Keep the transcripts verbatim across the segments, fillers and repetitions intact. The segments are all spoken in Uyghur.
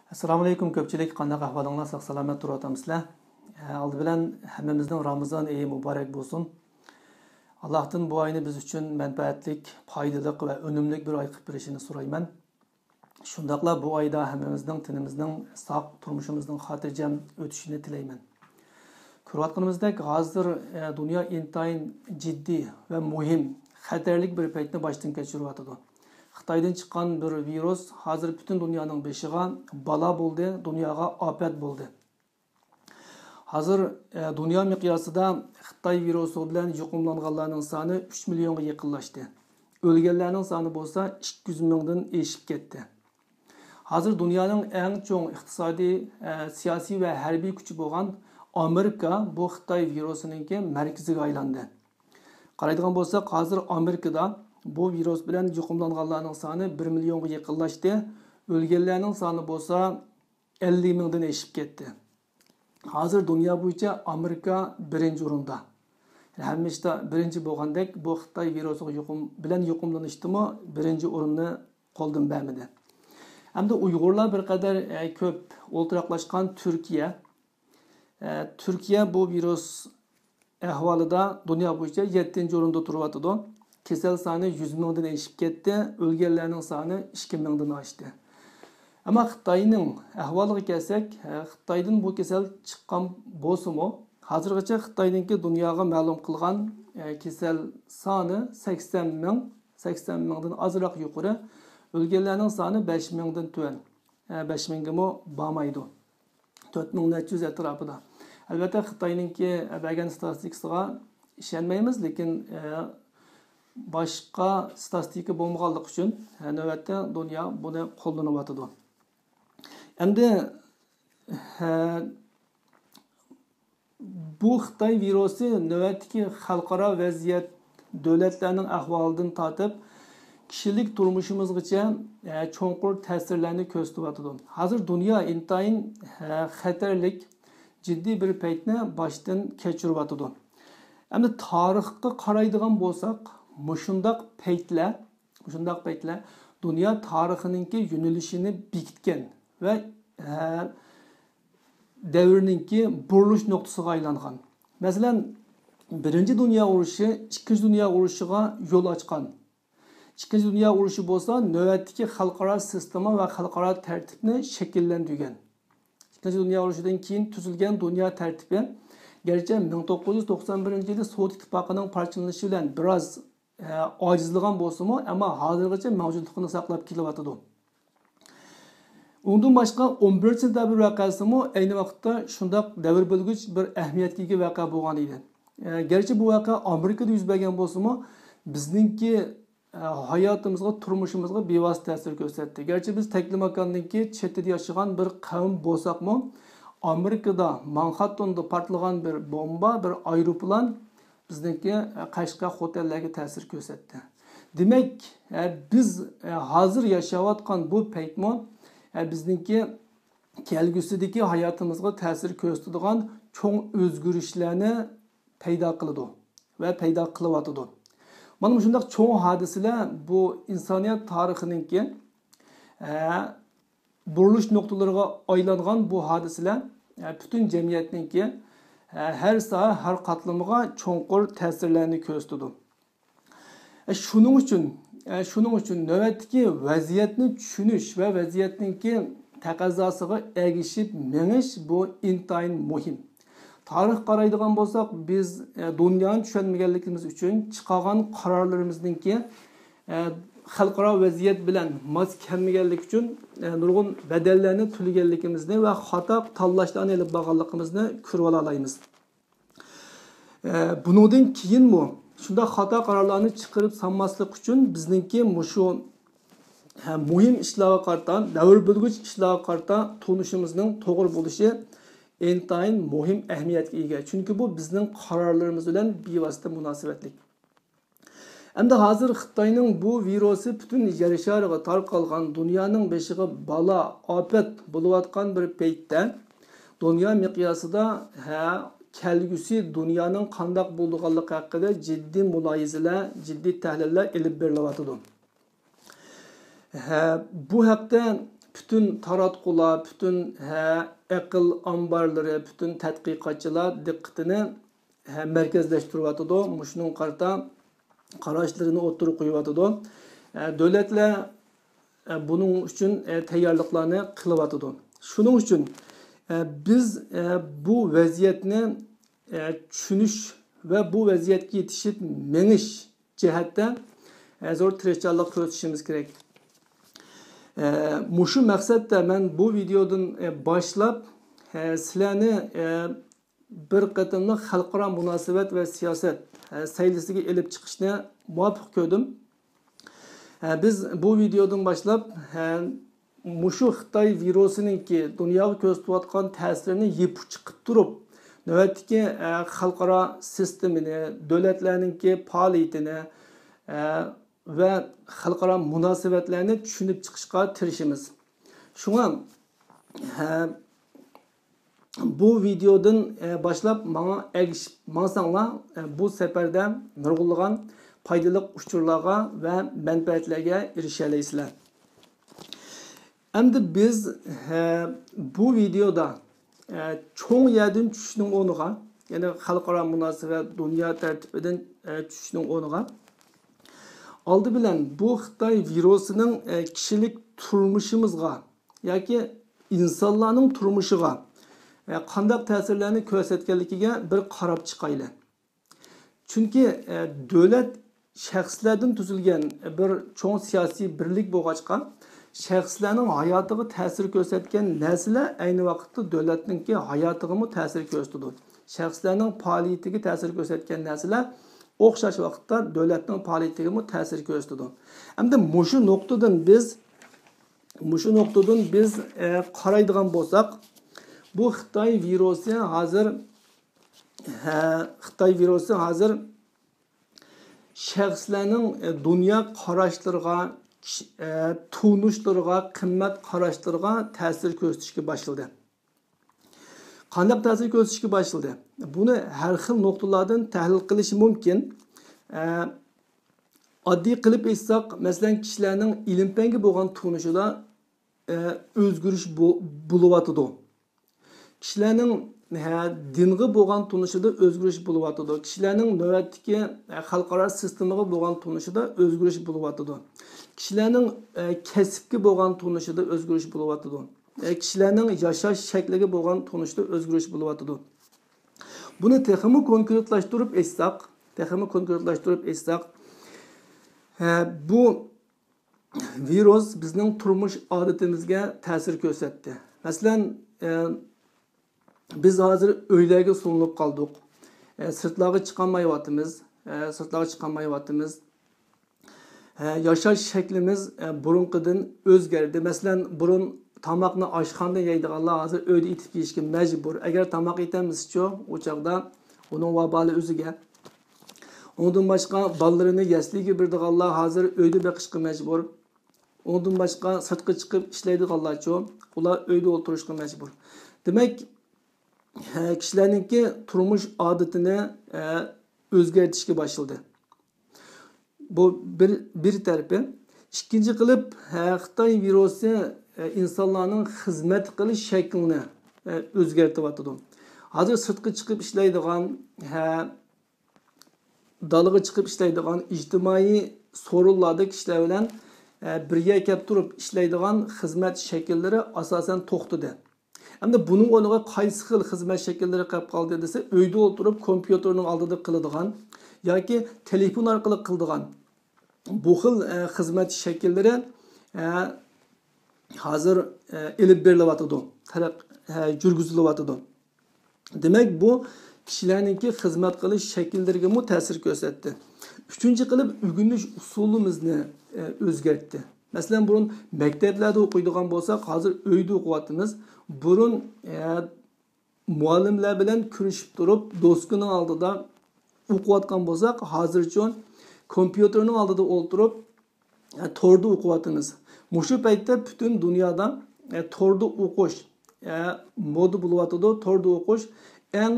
ئەسسالامۇئەلەيكۇم كۆپچىلىك، قانداق ئەھۋالىڭلار؟ ساق سالامەت تۇرۇۋاتامسىلەر؟ ئالدى بىلەن ھەممىمىزنىڭ رامىزان ئېيى مۇبارەك بولسۇن. ئاللاھتىن بۇ ئاينى بىز ئۈچۈن مەنپەئەتلىك، پايدىلىق ۋە ئۈنۈملۈك بىر ئاي قىلىپ بېرىشىنى سورايمەن. شۇنداقلا بۇ ئايدا ھەممىمىزنىڭ تېنىمىزنىڭ ساق، تۇرمۇشىمىزنىڭ خاتىرجەم ئۆتۈشىنى تىلەيمەن. كۆرۈۋاتقىنىمىزدەك، ھازىر، ئە، دۇنيا ئىنتايىن جىددىي ۋە مۇھىم، خەتەرلىك بىر پەيتنى باشتىن كەچۈرۈۋاتىدۇ. خىتايدىن چىققان بىر ۋىرۇس ھازىر پۈتۈن دۇنيانىڭ بېشىغا بالا بولدى، دۇنياغا ئاپەت بولدى. ھازىر، ئە، دۇنيا مىقياسىدا خىتاي ۋىرۇسى بىلەن يۇقۇملانغانلارنىڭ سانى ئۈچ مىليونغا يېقىنلاشتى. ئۆلگەنلەرنىڭ سانى بولسا ئىككى يۈز مىڭدىن ئېشىپ كەتتى. ھازىر دۇنيانىڭ ئەڭ چوڭ ئىقتىسادىي، ئە، سىياسىي ۋە ھەربىي كۈچى بولغان ئامېرىكا بۇ خىتاي ۋىرۇسىنىڭكى مەركىزىگە ئايلاندى. قارايدىغان بولساق، ھازىر ئامېرىكىدا بۇ ۋىرۇس بىلەن يۇقۇملانغانلارنىڭ سانى بىر مىليونغا يېقىنلاشتى. ئۆلگەنلەرنىڭ سانى بولسا ئەللىك مىڭدىن ئېشىپ كەتتى. ھازىر دۇنيا بويىچە ئامېرىكا بىرىنچى ئورۇندا. يەنى ھەممە ئىشتا بىرىنچى بولغاندەك، بۇ خىتاي ۋىرۇسىغا يۇقۇم، بىلەن يۇقۇملىنىشتىمۇ بىرىنچى ئورۇننى قولدىن بەرمىدى. ئەمدى ئۇيغۇرلار بىر قەدەر، ئە، كۆپ ئولتۇراقلاشقان تۈركىيە. ئە، تۈركىيە بۇ ۋىرۇس ئەھۋالىدا دۇنيا بويىچە يەتتىنچى ئورۇندا تۇرۇۋاتىدۇ. كېسەل سانى يۈز مىڭدىن ئېشىپ كەتتى، ئۆلگەنلەرنىڭ سانى ئىككى مىڭدىن ئاشتى. ئەمما خىتاينىڭ ئەھۋالىغا كەلسەك، ئە، خىتايدىن بۇ كېسەل چىققان بولسىمۇ، ھازىرغىچە خىتاينىڭكى دۇنياغا مەلۇم قىلغان، ئە، كېسەل سانى سەكسەن مىڭ، سەكسەن مىڭدىن ئازراق يۇقىرى، ئۆلگەنلەرنىڭ سانى بەش مىڭدىن تۆۋەن، ئە، بەش مىڭگىمۇ بارمايدۇ. تۆت مىڭ نەچچە يۈز ئەتراپىدا. ئەلۋەتتە، خىتاينىڭكى بەرگەن ستاتىستىكىسىغا ئىشەنمەيمىز، لېكىن، ئە، باشقا ستاتىستىكا بولمىغانلىقى ئۈچۈن، ئە، نۆۋەتتە دۇنيا بۇنى قوللىنىۋاتىدۇ. ئەمدى، ئە، بۇ خىتاي ۋىرۇسى نۆۋەتتىكى خەلقئارا ۋەزىيەت، دۆلەتلەرنىڭ ئەھۋالىدىن تارتىپ، كىشىلىك تۇرمۇشىمىزغىچە، ئە، چوڭقۇر تەسىرلەرنى كۆرسىتىۋاتىدۇ. ھازىر دۇنيا ئىنتايىن، ئە، خەتەرلىك، جىددىي بىر پەيتنى باشتىن كەچۈرۈۋاتىدۇ. ئەمدى تارىخقا قارايدىغان بولساق، مۇشۇنداق پەيتلەر، مۇشۇنداق پەيتلەر دۇنيا تارىخىنىڭكى يۆنىلىشىنى بېكىتكەن ۋە، ئە، دەۋرنىڭكى بۇرۇلۇش نۇقتىسىغا ئايلانغان. مەسىلەن، بىرىنچى دۇنيا ئۇرۇشى ئىككىنچى دۇنيا ئۇرۇشىغا يول ئاچقان. ئىككىنچى دۇنيا ئۇرۇشى بولسا نۆۋەتتىكى خەلقئارا سىستېما ۋە خەلقئارا تەرتىپنى شەكىللەندۈرگەن. ئىككىنچى دۇنيا ئۇرۇشىدىن كېيىن تۈزۈلگەن دۇنيا تەرتىپى، گەرچە مىڭ توققۇز يۈز توقسان بىرىنچى يىلى سوۋېت ئىتتىپاقىنىڭ پارچىلىنىشى بىلەن بىراز، ئە، ئاجىزلىغان بولسىمۇ، ئەمما ھازىرغىچە مەۋجۇتلۇقىنى ساقلاپ كېلىۋاتىدۇ. ئۇنىڭدىن باشقا، ئون بىرىنچى سېنتەبىر ۋەقەسىمۇ ئەينى ۋاقىتتا شۇنداق دەۋر بۆلگۈچ بىر ئەھمىيەتكە ئىگە ۋەقە بولغان ئىدى. ئە، گەرچە بۇ ۋەقە ئامېرىكىدا يۈز بەرگەن بولسىمۇ، بىزنىڭكى، ئە، ھاياتىمىزغا، تۇرمۇشىمىزغا بىۋاسىتە تەسىر كۆرسەتتى. گەرچە بىز تەكلىماكاندىكى چېتىدە ياشىغان بىر قەۋم بولساقمۇ، ئامېرىكىدا مانخاتتوندا پارتلىغان بىر بومبا، بىر ئايروپىلان بىزنىڭكى، ئە، قەشقەر خوتەنلەرگە تەسىر كۆرسەتتى. دېمەك، ئە، بىز، ئە، ھازىر ياشاۋاتقان بۇ پەيتمۇ، ئە، بىزنىڭكى كەلگۈسىدىكى ھاياتىمىزغا تەسىر كۆرسىتىدىغان چوڭ ئۆزگىرىشلەرنى پەيدا قىلىدۇ ۋە پەيدا قىلىۋاتىدۇ. مانا مۇشۇنداق چوڭ ھادىسىلەر بۇ ئىنسانىيەت تارىخىنىڭكى، ئە، بۇرۇلۇش نۇقتىلىرىغا ئايلانغان بۇ ھادىسىلەر، ئە، پۈتۈن جەمئىيەتنىڭكى، ئە، ھەر ساھە، ھەر قاتلىمىغا چوڭقۇر تەسىرلەرنى كۆرسىتىدۇ. ئە، شۇنىڭ ئۈچۈن، ئە، شۇنىڭ ئۈچۈن نۆۋەتتىكى ۋەزىيەتنى چۈشىنىش ۋە ۋەزىيەتنىڭكى تەقەززاسىغا ئەگىشىپ مېڭىش بۇ ئىنتايىن مۇھىم. تارىخقا قارايدىغان بولساق، بىز، ئە، دۇنيانى چۈشەنمىگەنلىكىمىز ئۈچۈن چىقارغان قارارلىرىمىزنىڭكى، ئە، خەلقئارا ۋەزىيەت بىلەن ماس كەلمىگەنلىكى ئۈچۈن، ئە، نۇرغۇن بەدەللەرنى تۆلىگەنلىكىمىزنى ۋە خاتا تاللاشلارنى ئېلىپ بارغانلىقىمىزنى كۆرۈۋالالايمىز. ئە، بۇنىڭدىن كېيىنمۇ شۇنداق خاتا قارارلارنى چىقىرىپ سالماسلىق ئۈچۈن بىزنىڭكى مۇشۇ، ھە، مۇھىم ئىشلارغا قارىتا، دەۋر بۆلگۈچ ئىشلارغا قارىتا تونۇشىمىزنىڭ توغرا بولۇشى ئىنتايىن مۇھىم ئەھمىيەتكە ئىگە. چۈنكى بۇ بىزنىڭ قارارلىرىمىز بىلەن بىۋاسىتە مۇناسىۋەتلىك. ئەمدى ھازىر خىتاينىڭ بۇ ۋىرۇسى پۈتۈن يەر شارىغا تارقالغان، دۇنيانىڭ بېشىغا بالا، ئاپەت بولۇۋاتقان بىر پەيتتە، دۇنيا مىقياسىدا، ھە، كەلگۈسى دۇنيانىڭ قانداق بولىدىغانلىقى ھەققىدە جىددىي مۇلاھىزىلەر، جىددىي تەھلىللەر ئېلىپ بېرىلىۋاتىدۇ. ھە، بۇ ھەقتە پۈتۈن تاراتقۇلار، پۈتۈن، ھە، ئەقىل ئامبارلىرى، پۈتۈن تەتقىقاتچىلار دىققىتىنى، ھە، مەركەزلەشتۈرۈۋاتىدۇ. مۇشۇنىڭغا قارىتا قاراشلىرىنى ئوتتۇرىغا قويۇۋاتىدۇ. ھە، دۆلەتلەر، ھە، بۇنىڭ ئۈچۈن، ھە، تەييارلىقلارنى قىلىۋاتىدۇ. شۇنىڭ ئۈچۈن، ھە، بىز، ھە، بۇ ۋەزىيەتنى، ھە، چۈشىنىش ۋە بۇ ۋەزىيەتكە يېتىشىپ مېڭىش جەھەتتە، ھە، زور تىرىشچانلىق كۆرسىتىشىمىز كېرەك. ھە، مۇشۇ مەقسەتتە مەن بۇ ۋىدېودىن، ھە، باشلاپ، ھە، سىلەرنى، ھە، بىر قېتىملىق خەلقئارا مۇناسىۋەت ۋە سىياسەت، ھە، سەھنىسىگە ئېلىپ چىقىشنى مۇۋاپىق كۆردۈم. ھە، بىز بۇ ۋىدېودىن باشلاپ، ھە، مۇشۇ خىتاي ۋىرۇسىنىڭكى دۇنياغا كۆرسىتىۋاتقان تەسىرىنى يېپىپ چىقىپ تۇرۇپ، نۆۋەتتىكى، ھە، خەلقئارا سىستېمىنى، دۆلەتلەرنىڭكى پائالىيىتىنى، ھە، ۋە خەلقئارا مۇناسىۋەتلەرنى چۈشىنىپ چىقىشقا تىرىشىمىز. شۇڭا، ھە، بۇ ۋىدېودىن، ئە، باشلاپ ماڭا ئەگىشىپ ماڭساڭلار، ئە، بۇ سەپەردە نۇرغۇنلىغان پايدىلىق ئۇچۇرلارغا ۋە مەنپەئەتلەرگە ئېرىشەلەيسىلەر. ئەمدى بىز، ئە، بۇ ۋىدېودا، ئە، چوڭ يەردىن چۈشۈشنىڭ ئورنىغا، يەنى خەلقئارا مۇناسىۋەت، دۇنيا تەرتىپىدىن، ئە، چۈشۈشنىڭ ئورنىغا، ئالدى بىلەن بۇ خىتاي ۋىرۇسىنىڭ، ئە، كىشىلىك تۇرمۇشىمىزغا ياكى ئىنسانلارنىڭ تۇرمۇشىغا، ئە، قانداق تەسىرلەرنى كۆرسەتكەنلىكىگە بىر قاراپ چىقايلى. چۈنكى، ئە، دۆلەت شەخسلەردىن تۈزۈلگەن بىر چوڭ سىياسىي بىرلىك بولغاچقا، شەخسلەرنىڭ ھاياتىغا تەسىر كۆرسەتكەن نەرسىلەر ئەينى ۋاقىتتا دۆلەتنىڭكى ھاياتىغىمۇ تەسىر كۆرسىتىدۇ. شەخسلەرنىڭ پائالىيىتىگە تەسىر كۆرسەتكەن نەرسىلەر ئوخشاش ۋاقىتتا دۆلەتنىڭ پائالىيىتىگىمۇ تەسىر كۆرسىتىدۇ. ئەمدى مۇشۇ نۇقتىدىن بىز، مۇشۇ نۇقتىدىن بىز، ئە، قارايدىغان بولساق، بۇ خىتاي ۋىرۇسى ھازىر، ھە، خىتاي ۋىرۇسى ھازىر شەخسلەرنىڭ، ئە، دۇنيا قاراشلىرىغا، ئە، تونۇشلىرىغا، قىممەت قاراشلىرىغا تەسىر كۆرسىتىشكە باشلىدى. قانداق تەسىر كۆرسىتىشكە باشلىدى؟ بۇنى ھەر خىل نۇقتىلاردىن تەھلىل قىلىش مۇمكىن. ئە، ئاددىي قىلىپ ئېيتساق، مەسىلەن، كىشىلەرنىڭ ئىلىم-پەنگە بولغان تونۇشىدا، ئە، ئۆزگىرىش بو-، بولۇۋاتىدۇ. كىشىلەرنىڭ، ھە، دىنغا بولغان تونۇشىدا ئۆزگىرىش بولۇۋاتىدۇ. كىشىلەرنىڭ نۆۋەتتىكى، ھە، خەلقئارا سىستېمىغا بولغان تونۇشىدا ئۆزگىرىش بولۇۋاتىدۇ. كىشىلەرنىڭ، ھە، كەسىپكە بولغان تونۇشىدا ئۆزگىرىش بولۇۋاتىدۇ. ھە، كىشىلەرنىڭ ياشاش شەكلىگە بولغان تونۇشىدا ئۆزگىرىش بولۇۋاتىدۇ. بۇنى تېخىمۇ كونكرېتلاشتۇرۇپ ئېيتساق، تېخىمۇ كونكرېتلاشتۇرۇپ ئېيتساق، ھە، بۇ ۋىرۇس بىزنىڭ تۇرمۇش ئادىتىمىزگە تەسىر كۆرسەتتى. مەسىلەن، ئە، بىز ھازىر ئۆيلەرگە سولىنىپ قالدۇق. ئە، سىرتلارغا چىقالمايۋاتىمىز. ئە، سىرتلارغا چىقالمايۋاتىمىز. ئە، ياشاش شەكلىمىز، ئە، بۇرۇنقىدىن ئۆزگەردى. مەسىلەن، بۇرۇن تاماقنى ئاشخانىدا يەيدىغانلار ھازىر ئۆيدە ئېتىپ يېيىشكە مەجبۇر. ئەگەر تاماق ئېتەلمىسىچۇ، ئۇ چاغدا ئۇنىڭ ۋابالى ئۆزىگە. ئۇنىڭدىن باشقا بالىلىرىنى يەسلىگە بېرىدىغانلار ھازىر ئۆيدە بېقىشقا مەجبۇر. ئۇنىڭدىن باشقا سىرتقا چىقىپ ئىشلەيدىغانلارچۇ، ئۇلار ئۆيدە ئولتۇرۇشقا مەجبۇر. دېمەك، ھە، كىشىلەرنىڭكى تۇرمۇش ئادىتىنى، ھە، ئۆزگەرتىشكە باشلىدى. بۇ بىر، بىر تەرىپى. ئىككىنچى قىلىپ، ھە، خىتاي ۋىرۇسى، ھە، ئىنسانلارنىڭ خىزمەت قىلىش شەكلىنى، ھە، ئۆزگەرتىۋاتىدۇ. ھازىر سىرتقا چىقىپ ئىشلەيدىغان، ھە، دالىغا چىقىپ ئىشلەيدىغان، ئىجتىمائىي سورۇنلاردا كىشىلەر بىلەن، ئە، بىرگە كەپ تۇرۇپ ئىشلەيدىغان خىزمەت شەكىللىرى ئاساسەن توختىدى. ئەمدى بۇنىڭ ئورنىغا قايسى خىل خىزمەت شەكىللىرى قېلىپ قالدى دېسە، ئۆيدە ئولتۇرۇپ كومپيۇتېرنىڭ ئالدىدا قىلىدىغان ياكى تېلېفون ئارقىلىق قىلىدىغان بۇ خىل، ئە، خىزمەت شەكىللىرى، ئە، ھازىر، ئە، ئېلىپ بېرىلىۋاتىدۇ، تەرەق-، ئە، يۈرگۈزۈلۈۋاتىدۇ. دېمەك، بۇ كىشىلەرنىڭكى خىزمەت قىلىش شەكىللىرىگىمۇ تەسىر كۆرسەتتى. ئۈچىنچى قىلىپ، ئۆگىنىش ئۇسۇلىمىزنى، ئە، ئۆزگەرتتى. مەسىلەن، بۇرۇن مەكتەپلەردە ئوقۇيدىغان بولساق، ھازىر ئۆيدە ئوقۇۋاتىمىز. بۇرۇن، ئە، مۇئەللىملەر بىلەن كۆرۈشۈپ تۇرۇپ، دوسكىنىڭ ئالدىدا ئوقۇۋاتقان بولساق، ھازىرچۇ كومپيۇتېرنىڭ ئالدىدا ئولتۇرۇپ، ئە، توردا ئوقۇۋاتىمىز. مۇشۇ پەيتتە پۈتۈن دۇنيادا، ئە، توردا ئوقۇش، ئە، مودا بولۇۋاتىدۇ. توردا ئوقۇش ئەڭ،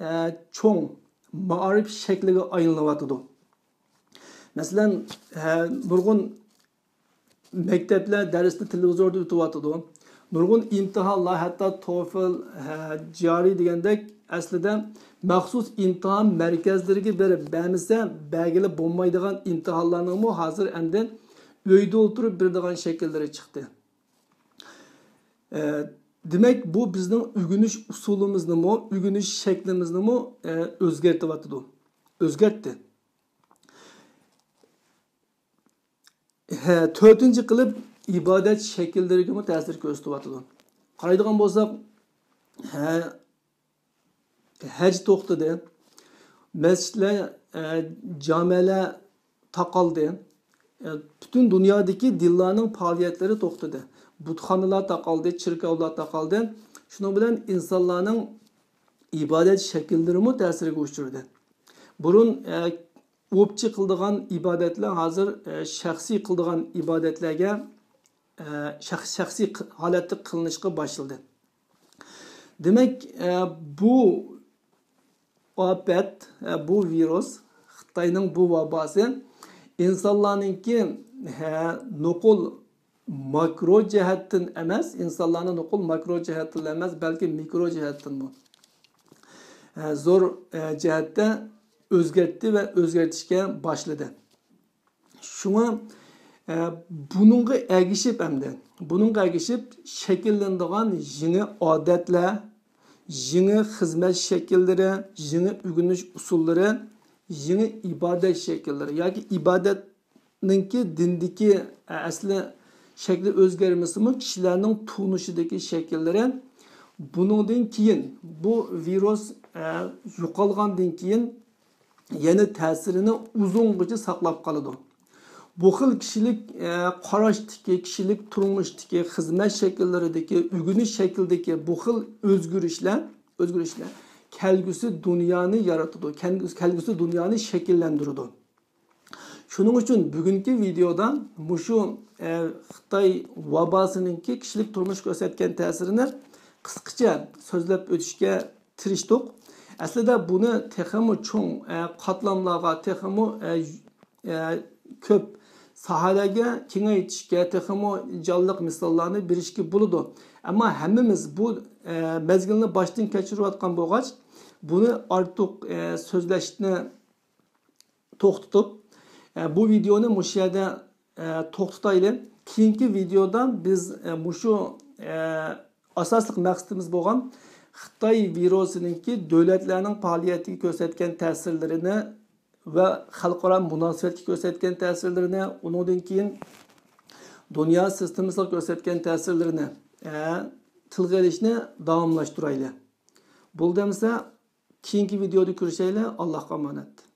ئە، چوڭ مائارىپ شەكلىگە ئايلىنىۋاتىدۇ. مەسىلەن، ھە، نۇرغۇن مەكتەپلەر دەرسنى تېلېۋىزوردا ئۆتۈۋاتىدۇ. نۇرغۇن ئىمتىھانلار، ھەتتا توفىل، ھە، جارى دېگەندەك، ئەسلىدە مەخسۇس ئىمتىھان مەركەزلىرىگە بېرىپ بەرمىسە، بەرگىلى بولمايدىغان ئىمتىھانلارنىڭمۇ ھازىر ئەمدى ئۆيدە ئولتۇرۇپ بېرىدىغان شەكىللىرى چىقتى. ئە، دېمەك، بۇ بىزنىڭ ئۆگىنىش ئۇسۇلىمىزنىمۇ، ئۆگىنىش شەكلىمىزنىمۇ، ئە، ئۆزگەرتىۋاتىدۇ. ئۆزگەرتتى. ھە، تۆتىنچى قىلىپ، ئىبادەت شەكىللىرىگىمۇ تەسىر كۆرسىتىۋاتىدۇ. قارايدىغان بولساق، ھە، ھەج توختىدى، مەسچىتلەر، ئە، جامەلەر تاقالدى. ئە، پۈتۈن دۇنيادىكى دىنلارنىڭ پائالىيەتلىرى توختىدى. بۇتخانىلار تاقالدى، چېركاۋلار تاقالدى. شۇنىڭ بىلەن ئىنسانلارنىڭ ئىبادەت شەكىللىرىمۇ تەسىرگە ئۇچرىدى. بۇرۇن، ئە، ئوپچە قىلىدىغان ئىبادەتلەر ھازىر، ئە، شەخسىي قىلىدىغان ئىبادەتلەرگە، ئە، شەخس-، شەخسىي ق-، ھالەتتە قىلىنىشقا باشلىدى. دېمەك، ئە، بۇ ئاپەت، ئە، بۇ ۋىرۇس، خىتاينىڭ بۇ ۋاباسى ئىنسانلارنىڭكى، ھە، نوقۇل ماكرو جەھەتتىن ئەمەس، ئىنسانلارنى نوقۇل ماكرو جەھەتتىن ئەمەس، بەلكى مىكرو جەھەتتىنمۇ، ئە، زور، ئە، جەھەتتە ئۆزگەرتتى ۋە ئۆزگەرتىشكە باشلىدى. شۇڭا، ئە، بۇنىڭغا ئەگىشىپ ئەمدى، بۇنىڭغا ئەگىشىپ شەكىللىنىدىغان يېڭى ئادەتلەر، يېڭى خىزمەت شەكىللىرى، يېڭى ئۆگىنىش ئۇسۇللىرى، يېڭى ئىبادەت شەكىللىرى ياكى ئىبادەتنىڭكى دىندىكى، ئە، ئەسلى شەكلى ئۆزگەرمىسىمۇ، كىشىلەرنىڭ تونۇشىدىكى شەكىللىرى، بۇنىڭدىن كېيىن، بۇ ۋىرۇس، ئە، يوقالغاندىن كېيىن، يەنە تەسىرىنى ئۇزۇنغىچە ساقلاپ قالىدۇ. بۇ خىل كىشىلىك، ئە، قاراشتىكى، كىشىلىك تۇرمۇشتىكى، خىزمەت شەكىللىرىدىكى، ئۆگىنىش شەكلىدىكى بۇ خىل ئۆزگىرىشلەر، ئۆزگىرىشلەر كەلگۈسى دۇنيانى يارىتىدۇ، كەلگۈسى، كەلگۈسى دۇنيانى شەكىللەندۈرىدۇ. شۇنىڭ ئۈچۈن بۈگۈنكى ۋىدېئودا مۇشۇ، ئە، خىتاي ۋاباسىنىڭكى كىشىلىك تۇرمۇشقا كۆرسەتكەن تەسىرىنى قىسقىچە سۆزلەپ ئۆتۈشكە تىرىشتۇق. ئەسلىدە بۇنى تېخىمۇ چوڭ، ئە، قاتلاملارغا، تېخىمۇ، ئە، ئە، كۆپ ساھەلەرگە كېڭەيتىشكە، تېخىمۇ جانلىق مىساللارنى بېرىشكە بولىدۇ. ئەمما ھەممىمىز بۇ، ئە، مەزگىلنى باشتىن كەچۈرۈۋاتقان بولغاچ، بۇنى ئارتۇق، ئە، سۆزلەشنى توختىتىپ، ئە، بۇ ۋىدېئونى مۇشۇ يەردە، ئە، توختىتايلى. كېيىنكى ۋىدېئودا بىز، ئە، مۇشۇ، ئە، ئاساسلىق مەقسىتىمىز بولغان خىتاي ۋىرۇسىنىڭكى دۆلەتلەرنىڭ پائالىيەتىگە كۆرسەتكەن تەسىرلىرىنى ۋە خەلقئارا مۇناسىۋەتكە كۆرسەتكەن تەسىرلىرىنى، ئۇنىڭدىن كېيىن دۇنيا سىستېمىسىغا كۆرسەتكەن تەسىرلىرىنى، ئە، تىلغا ئېلىشنى داۋاملاشتۇرايلى. بولدى ئەمىسە، كېيىنكى ۋىدېئودا كۆرۈشەيلى. ئاللاھقا ئامانەت.